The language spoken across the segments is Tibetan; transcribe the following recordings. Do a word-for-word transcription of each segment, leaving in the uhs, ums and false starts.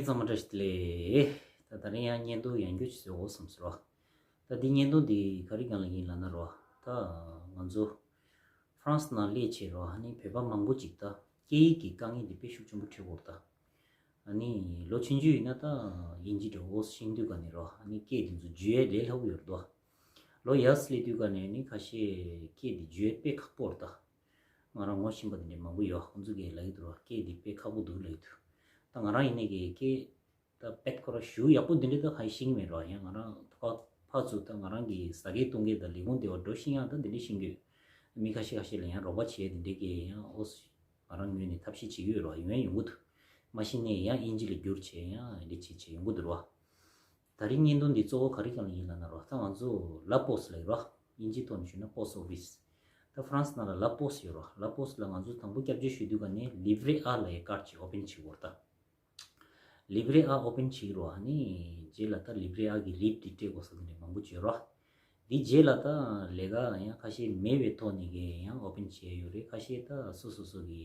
ཚང་མ་བཀྲ་ཤིས་བདེ་ལེགས། ད་ད་རིང་ཡང་བརྙན་ཐུང་ཡང་བསྐྱར་ཅིག་བཟོ་དགོས་བསམ་སོང་རོ། ད་འདི་བརྙན་ཐུང་འདི་ག་རེ་སྒང་ལ་ཡིན་ལབ་ན་རོ། ད་ང་ཚོ་ཧྥ་རན་སི་ནང་སླེབས་བྱས་རོ། ཨ་ནི་བོད་པ་མང་པོ་ཅིག་ད་སྐད་ཡིག་གི་དཀའ་ངལ་འདི་དཔེ་ཤུགས་ཆེན་པོ་འཕྲད་ཀྱི་ཡོད་རེད་ད། ཨ་ནི་ལོ་ཆུང་ཆུང་ཡིན་ན་ད་དབྱིན་ཇི་འདྲ་བོ་ཤེས་དུས་ག་ནས་རོ། ཨ་ནི་སྐད་འདི་ཚོ་བརྗོད་ཡས་ལས་སླ་པོ་ཡོད་རེད་དོ། ལོ་ཡར་སླེབས་དུས་ག་ནས་ནི་ཁ་ཤས་སྐད་འདི་བརྗོད་ཡས་དཔེ་ཁག་པོ་རེད་ད། ང་རང་ངོ་ཤེས་པ་དེ་འདྲ་མང་པོ་ཡོད། ཁོང་ཚོ་གིས་ལབ་ཀྱི་འདུག་ར། སྐད་འདི་དཔེ་ཁག་པོ་འདུག་ལབ་ཀྱི་འདུག་ད་ང་རང་ཡིན་ནའི་གི་སྐད་ད་དཔེ་ཁོ་རང་ཞེ་པོ་ཡག་པོ་དེ་འདྲ་ད་ཧ་ཤེས་ཀྱི་མེད་ར། ཡང་ང་རང་ཕར་ཕར་ཚུར་ད་ང་རང་གི་ཟ་སྐད་འཐུང་སྐད་ད་ལས་ཁུངས་དེ་བ་འགྲོ་ཤེས་ཡག་ད་དེ་འདྲ་ཤེས་ཀྱི་ཡོད། མི་ཁ་ཤས་ཁ་ཤས་ལ་ཡང་རོགས་པ་བྱེད་དེ་འདྲ་གི་ཡང་ཨོ་ང་རང་ངོས་ནས་ཐབས་ཤེས་བྱེད་ཀྱི་ཡོད་ར། ཡོང་ཡང་ཡོང་གི་འདུག་མ་ཤེས་ནའི་ཡང་དབྱིན་ཇི་ལ་བསྒྱུར་བྱས་ཡང་འདི་བྱེད་བྱེད་ཡོང་གི་འདུག་ར། ད་རིང་བརྙན་ཐུང་འདི་གཙོ་བོ་ག་རེ་སྒང་ལ་ཡིན་ལབ་ན་རོ། ད་ང་ཚོ་ལ་པོ་སི་ལབ་ཀྱི་རོ། དབྱིན་ཇིའི་ཐོག་ནས་ཞུས་ན་པོ་སི་ཨོ་ཕི་སི། ད་ཧྥ་རན་སི་ནང་ལ་ལ་པོ་སི་ཡོད་རོ། ལ་པོ་སི་ལ་ང་ཚོ་དང་པོ་སྐྱབས་བཅོལ་ཞུ་དུས་ག་ནས་ལི་བྷི་རེ་ཨ་ལབ་ཡས་ཀར་ཌི་ཅིག་ཨོ་པན་བྱེད་དགོས་རེད་ད། ལི་བྷི་རེ་ཨ་ཨོ་པན་བྱེད་ཀྱི་རོ། ཨ་ནི་རྗེས་ལ་ད་ལི་བྷི་རེ་ཨ་གི་ལིབ་དེ་སྤྲད་དགོས་ས་དེ་འདྲ་མང་པོ་ཅིག་ཡོད་རོ། འདི་རྗེས་ལ་ད་ལས་ཀ་ཡང་ཁ་ཤས་མེད་པའི་ཐོག་ནས་གི་ཡང་ཨོ་པན་བྱས་ཡོད་རེད། ཁ་ཤས་ད་སོ་སོ་སོ་གི་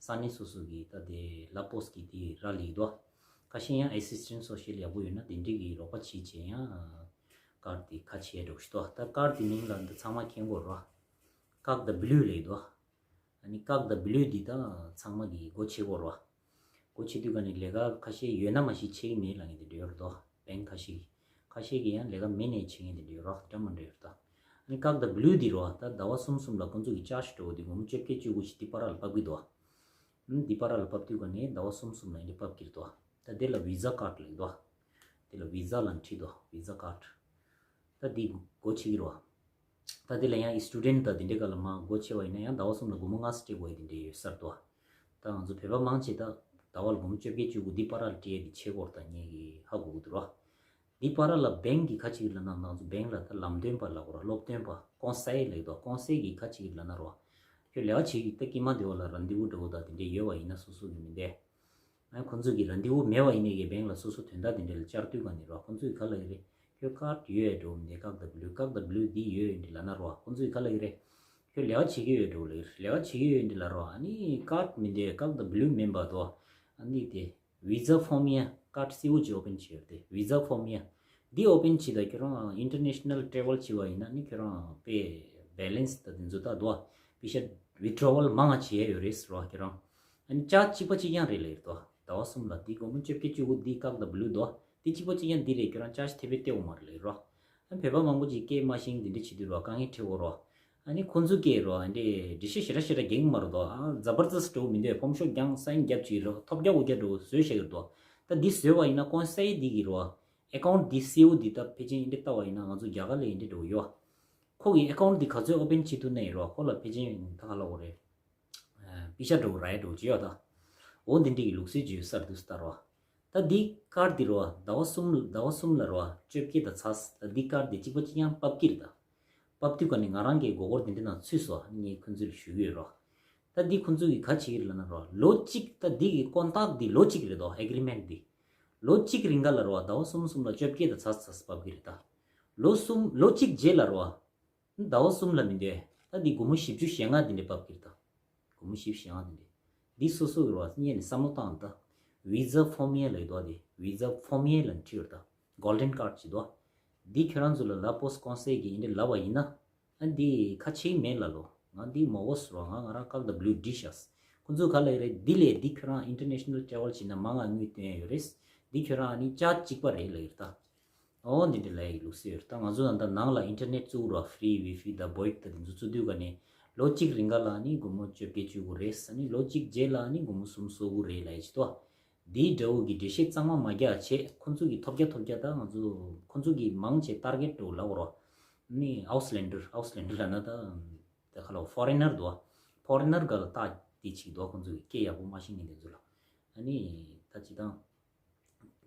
ས་གནས་སོ་སོ་གི་ད་དེ་ལ་པོ་སི་གི་དེ་རག་ལས་འདུག་ཁ་ཤས་ཡང་ཨེ་སི་སི་ཊེན་ཊི་སོ་ཤལ་ཡག་པོ་ཡོད་ན་དེ་འདྲས་གི་རོགས་པ་བྱེད་བྱས་ཡང་ཀར་ཌི་དེ་ཁ་ཕྱེ་འགྲོ་ཞིག་འདུག་ད་ཀར་ཌི་དེ་མིང་ལ་འདི་ཚང་མ་མཁྱེན་གྱི་ཡོད་རེད་བ། ཀག་དང་བླུ་ལབ་ཀྱི་འདུག་ཨ་ནི་ཀག་དང་བླུ་འདི་ད་ཚང་མ་གི་སྒོ་ཕྱེ་དགོས་རེད་བ། སྒོ་ཕྱེ་དུས་ག་ནས་ལས་ཀ་ཁ་ཤས་ཡོད་ན་མ་གཞི་བྱེད་ཀྱི་མེད་ལབ་མཁན་དེ་འདྲ་ཡོད་རེད་དོ། བེང་ཁ་ཤས་ཀྱིས། ཁ་ཤས་ཀྱིས་ཡང་ལས་ཀ་མེད་ནའི་བྱེད་མཁན་དེ་འདྲ་ཡོད་རེད། འདྲ་མི་འདྲ་ཡོད་རེད་ད། ཨ་ནི་ཀག་དང་བླུ་འདི་རེད་བ། ད་ཟླ་བ་གསུམ་གསུམ་ལ་ཁོང་ཚོ་གི་ཅར་ཇི་འདྲ་བོ་འདི་སྒོར་མོ་བཅོ་བརྒྱད་བཅུ་དགུ་ཞིག་འདི་པར་ལ་ཕབ་ཀྱི་འདུག་ཨ་ནི་འདི་པར་ལ་ཕབ་དུས་ག་ནས་ཟླ་བ་གསུམ་གསུམ་ལ་འདི་འདྲ་ཕབ་ཀྱི་རེད་དོ། ད་དེ་ལ་བི་ཟ་ཀར་ཌི་ལབ་ཀྱི་འདུག་ཨ། དེ་ལ་བི་ཟ་ལབ་བྲིས་འདུག་བི་ཟ་ཀར་ཌི། ད་འདི་སྒོ་ཕྱེ་གི་རེད་བ། ད་དེ་ལ་ཡང་སི་ཊུ་ཌེན་ཊི་དང་དེ་འདྲའི་སྒང་ལ་མར་སྒོ་ཕྱེ་བ་ཡིན་ན་ཡང་ཟླ་བ་གསུམ་ལ་སྒོར་མོ་ལྔ་ཙམ་སྤྲད་དགོས་ཡ་དེ་འདྲ་ཡོད་ས་རེད་དོ། ད་ང་ཚོ་བོད་པ་མང་ཆེ་ད་ཟླ་བ་ལ་སྒོར་མོ་བཅོ་བརྒྱད་བཅུ་དགུ་འདི་པར་ལ་སྤྲད་ཡ་དེ་བྱེད་དགོས་རེད་ད་ངས་གི་ཧ་གོ་གི་འདུག་ར། འདི་པར་ལ་བེང་གི་ཁ་ཅིག་ལབ་ན་ང་ཚོ་བེང་ལ་ད་ལམ་སྟོན་པ་ལབ་དགོས་ར། སློབ་སྟོན་པ་ཀོན་སེ་ལབ་ཀྱི་འདུག་ཀོན་སེ་གི་ཁ་ཅིག་ལབ་ན་ར། ཁྱོད་ལས་ཀ་བྱེད་ཀྱི་ད་དཀྱིལ་མ་དེ་བ་ལ་རན་དེ་བུ་འདྲ་བོ་ད་དེ་འདྲ་ཡོད་པ་ཡིན་ན་སོ་སོ་གི་མི་འདས། ཨ་ཁོང་ཚོ་གི་རན་དེ་བུ་མེད་པ་ཡིན་ནའི་གི་བེང་ལ་སོ་སོ་དོན་དག་དེ་འདྲ་ལ་བཅར་དུས་ག་ནས་རོ། ཁོང་ཚོ་གི་ག་ལབ་ཀྱི་རེད། ཁྱོད་ཀར་ཌི་ཡོད་ཡ་འགྲོ་མི་འདུག་ཀག་དང་བླུ་ཀག་དང་བླུ་འདི་ཡོད་ཡོད་འདི་ལབ་ན་རོ། ཁོང་ཚོ་གི་ག་ལབ་ཀྱི་རེད། ཁྱོད་ལས་ཀ་བྱེད་ཀྱི་ཡོད་འགྲོ་ལབ་ཀྱི་རེད། ལས་ཀ་བྱེད་ཀྱི་ཡོད་འདི་ལབ་རོ། ཨ་ནི་ཀར་ཌི་མི་འདུག་ཀག་དང་བླུ་མིན་པ་དོ། ཨ་ནི་དེ་བི་ཟ་ཕོར་མི་ཡ་ཀར་ཌི་གསལ་པོ་ཅིག་ཨོ་པན་བྱས་ཡོད་དེ། བི་ཟ་ཕོར་མི་ཡ་འདི་ཨོ་པན་བྱེད་ད་ཁྱོད་རང་ཨིན་ཊར་ནེ་ཤ་ནལ་ཊེ་རེ་ཝལ་བྱེད་པ་ཡིན་ན་ནི་ཁྱོད་རང་པེ་བེ་ལེན་སི་ད་དེ་ཚོ་ད་དོ། པེ་ཤ་ཝི་ཌི་རོ་ཝལ་མང་ང་བྱེད་ཡ་ཡོད་རེད་ཟེར་བ་ཁྱོད་རང་། ཨ་ནི་ཅར་ཇི་གཅིག་པ་གཅིག་རྐྱང་རེད་ལབ་ཀྱི་རེད་དོ། ཟླ་བ་གསུམ་ལ་འདི་སྒོར་མོ་བཅོ་བརྒྱད་བཅུ་དགུ་འདི་ཀག་དང་བླུ་དོ། འདི་གཅིག་པ་གཅིག་རྐྱང་འདི་རེད། ཁྱོད་རང་ཅར་ཇི་དེ་བས་སྟེར་དགོས་མ་རེད་ལབ་ཀྱི་རེད། ཨ་བོད་པ་མང་པོ་ཅིག་སྐད་མ་ཤེས་འདི་འདྲ་བྱེད་དུས་རོ་དཀའ་ངལ་འཕྲད་ཀྱི་ཡོད་རོ། ཨ་ནི་ཁོང་ཚོ་སྐད་རོ་ཨ་འདྲས་འགྲེལ་བཤད་ཞེ་དྲག་ཞེ་དྲག་རྒྱག་གི་མ་རེད་དོ། ཨ་ཛ་བར་དསྟ་འདྲ་བོ་མི་འདུག་ཕོམ་ཤོག་རྐྱང་སའིན་རྒྱབ་ཅིག་རོ་ཐོབ་རྒྱག་འོ་རྒྱག་འདྲ་བོ་བཟོས་བཞག་གི་རེད་དོ། ད་འདི་བཟོས་པ་ཡིན་ན་ཀོན་སེ་འདི་གི་རོ་ཨེ་ཀའུན་ཊི་འདི་གསལ་པོ་འདི་ད་ཕལ་ཆེར་འདི་འདྲ་ལྟ་བ་ཡིན་ན་ང་ཚོ་རྒྱ་གར་ལ་འདི་འདྲ་འདྲ་བོ་ཡོད། ཁོ་གི་ཨེ་ཀའུན་ཊི་འདི་ག་ཚོད་ཨོ་པན་བྱེད་ཐུབ་ན་ཡིན་རོ་ཁོ་ལ་ཕལ་ཆེར་ད་ག་ལབ་དགོས་རེད། པེ་ཤ་འདྲ་བོ་རག་ཡ་འདྲ་བོ་ཅིག་ཡོད་ད། འོ་འདི་འདྲ་གི་ལུགས་སྲོལ་ཅིག་ཡོད་ས་རེད་འདུག་ལྟ་རོ། ད་འདི་ཀར་འདི་རོ་ཟླ་བ་གསུམ་ཟླ་བ་གསུམ་ལ་རོ་བཅོ་བརྒྱད་དང་ཚར། ད་འདི་ཀར་འདི་གཅིག་པ་གཅིག་རྐྱང་ཕབ་ཀྱི་རེད་ད། ཕབ་དུས་ག་ནས་ང་རང་གི་མགོ་སྐོར་འདི་འདྲ་ནང་ཚུད་སོང་། ངས་ཁོང་ཚོ་ལ་ཞུ་གི་ཡོད་རོ། ད་འདི་ཁོང་ཚོ་གིས་ག་བྱེད་ཀྱི་རེད་ལབ་ན་རོ་ལོ་གཅིག་ད་འདི་གི་ཀོན་ཊེག་འདི་ལོ་གཅིག་རེད་དོ། ཨེ་གི་རི་མེན་ཊི་འདི། ལོ་གཅིག་རིང་ག་ལ་རོ་ཟླ་བ་གསུམ་གསུམ་ལ་བཅོ་བརྒྱད་དང་ཚར་ཚར་ཕབ་ཀྱི་རེད་ད། ལོ་གསུམ་ལོ་གཅིག་རྗེས་ལ་རོ། ཟླ་བ་གསུམ་ལ་མི་འདོད། ད་འདི་སྒོར་མོ་བཞི་བཅུ་ཞེ་ལྔ་འདི་འདྲ་ཕབ་ཀྱི་རེད་ད། སྒོར་མོ་བཞི་བཅུ་ཞེ་ལྔ་འདི་འདྲ། འདི་སོ་སོ་གི་རོ་བ་སྙད་ནས་བསམ་བློ་བཏང་ད། བི་ཟ་ཕོར་མི་ཡ་ལབ་ཀྱི་འདུག་ཨ། འདི་བི་ཟ་ཕོར་མི་ཡ་ལབ་བྲིས་ཡོད་ད། གོལ་ཌན་ཀར་ཌི་ཅིག་འདུག་ཨ། འདི་ཁྱོད་རང་ཚོ་ལ་ལ་པོ་སི་ཀོན་སེ་གིས་འདི་འདྲ་ལབ་པ་ཡིན་ན། ཨ་འདི་ཁ་ཕྱེ་མེད་ལབ་ལོ། ང་འདི་མ་འོས་རོ། ང་ང་རང་ཀག་དང་བླུ་བྲིས་ཤག་ཁོང་ཚོ་ག་ལབ་ཀྱི་རེད། འདི་ལས་འདི་ཁྱོད་རང་ཨིན་ཊར་ནེ་ཤ་ནལ་ཊེ་རེ་ཝལ་བྱེད་ན་མང་ང་དངུལ་བཏོན་ཡ་ཡོད་རེད། འདི་ཁྱོད་རང་ཨ་ནི་ཅར་ཇི་གཅིག་པ་རེད་ལབ་ཀྱི་རེད་ད། ཨོ་འདི་འདྲ་ལབ་ཡག་ལུགས་སྲོལ་ཡོད། ད་ང་ཚོ་ད་ལྟ་ནང་ལ་ཨིན་ཊར་ནེཊ་བཙུགས་རོགས། ཧྥི་རི་ཝའི་ཕའི་དང་བོ་ཡིག་དང་དེ་ཚོ་བཙུགས་དུས་ག་ནས་ལོ་གཅིག་རིང་ག་ལ་ནི་སྒོར་མོ་བཅོ་བརྒྱད་བཅུ་དགུ་རེད། ཨ་ནི་ལོ་གཅིག་རྗེས་ལ་ནི་སྒོར་མོ་སུམ་ཅུ་སོ་དགུ་རེད་ལབ་ཡག་ཅིག་འདུག་འདིའི་འདྲ་བོ་གི་འགྲེལ་བཤད་གཙང་མ་མ་རྒྱག་བྱས། ཁོང་ཚོ་གི་ཐོབ་རྒྱ་ཐོབ་རྒྱ་ད་ང་ཚོ་ཁོང་ཚོ་གི་མང་ཆེ་ཊར་གེཊ་འདྲ་བོ་ལབ་དགོས་རོགས། ནི་ཨའུ་སི་ལེན་ཌར་ཨའུ་སི་ལེན་ཌར་ལབ་ན་ད་ད་ག་ལ་ཧྥོ་རེན་ནར་འདུག་ཧྥོ་རེན་ནར་ག་ལ་ད་དེ་ཅིག་འདུག་ཁོང་ཚོ་གི་སྐད་ཡག་པོ་མ་ཤེས་མཁན་དེ་ཚོ་ལ། ཨ་ནི་ད་ཅི་དང་།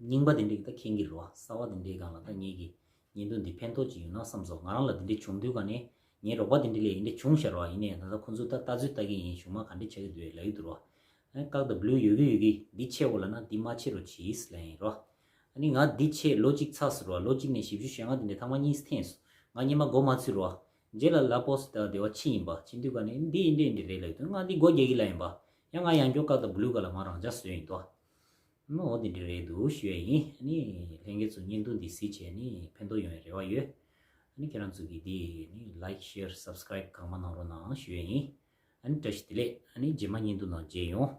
རྙིང་པ་དེ་འདྲས་ཀྱི་ད་མཁྱེན་གྱི་རེད་བ། གསར་བ་དེ་འདྲས་སྒང་ལ་ད་ངེད་ཀྱི་བརྙན་ཐུང་འདི་ཕན་ཐོགས་ཅིག་ཡོང་ན་བསམ་སོང་། ང་རང་ལ་དེ་འདྲས་བྱུང་དུས་ག་ནས་ངའི་རོགས་པ་དེ་འདྲས་ལས་དེ་འདྲས་བྱུང་ཤག་རེད་བ། ཡིན་ནའི་ད་ལྟ་ཁོང་ཚོ་ད་ལྟ་ཚོད་ལྟ་གི་ཡིན། གཞུག་མ་ག་འདྲས་ཆགས་ཀྱི་འདུག་ལབ་ཀྱི་འདུག་རེད་བ། ཨ་ཀག་དང་བླུ་ཡོད་ཀྱི་ཡོད་ཀྱི་འདི་ཆད་འོ་ལབ་ན་འདི་མ་ཆད་རོགས་གྱིས་ལབ་ཡིན་རེད་བ། ཨ་ནི་ང་འདི་ཆད་ལོ་གཅིག་ཚར་སོང་རེད་བ། ལོ་གཅིག་ནས་བཞི་བཅུ་ཞེ་ལྔ་དེ་འདྲས་ཐེངས་མ་གཉིས་འཐེན་སོང་། ང་སྔོན་མ་མགོ་མ་ཚོས་རེད་བ། རྗེས་ལ་ལ་པོ་སི་དང་དེ་བ་ཕྱིན་ཡིན་པ། ཕྱིན་དུས་ག་ནས་འདི་འདི་འདི་རེད་ལབ་ཀྱི་འདུག་ང་འདི་སྒོ་རྒྱག་གི་ལབ་ཡིན་པ། ཡང་ང་ཡང་བསྐྱར་ཀག་དང་བླུ་ག་ལ་ང་རང་འཇགས་བཟོས་ཡིན་འདུག་མ་འོ་དེ་འདྲ་རེད་འདུག་ཞུ་ཡ་ཡིན། ཨ་ནི་ལྷན་རྒྱས་ཚོ་བརྙན་ཐུང་འདི་གཟིགས་བྱས་ནི་ཕན་ཐོགས་ཡོང་བའི་རེ་བ་ཡོད། ཨ་ནི་ཁྱེད་རང་ཚོ་གིས་འདི་ནི་like, share, subscribe གང་མང་གནང་རོགས་གནང་ཞུ་ཡ་ཡིན། ཨ་ནི་བཀྲ་ཤིས་བདེ་ལེགས། ཨ་ནི་རྗེས་མ་བརྙན་ཐུང་ནང་མཇལ་ཡོང་།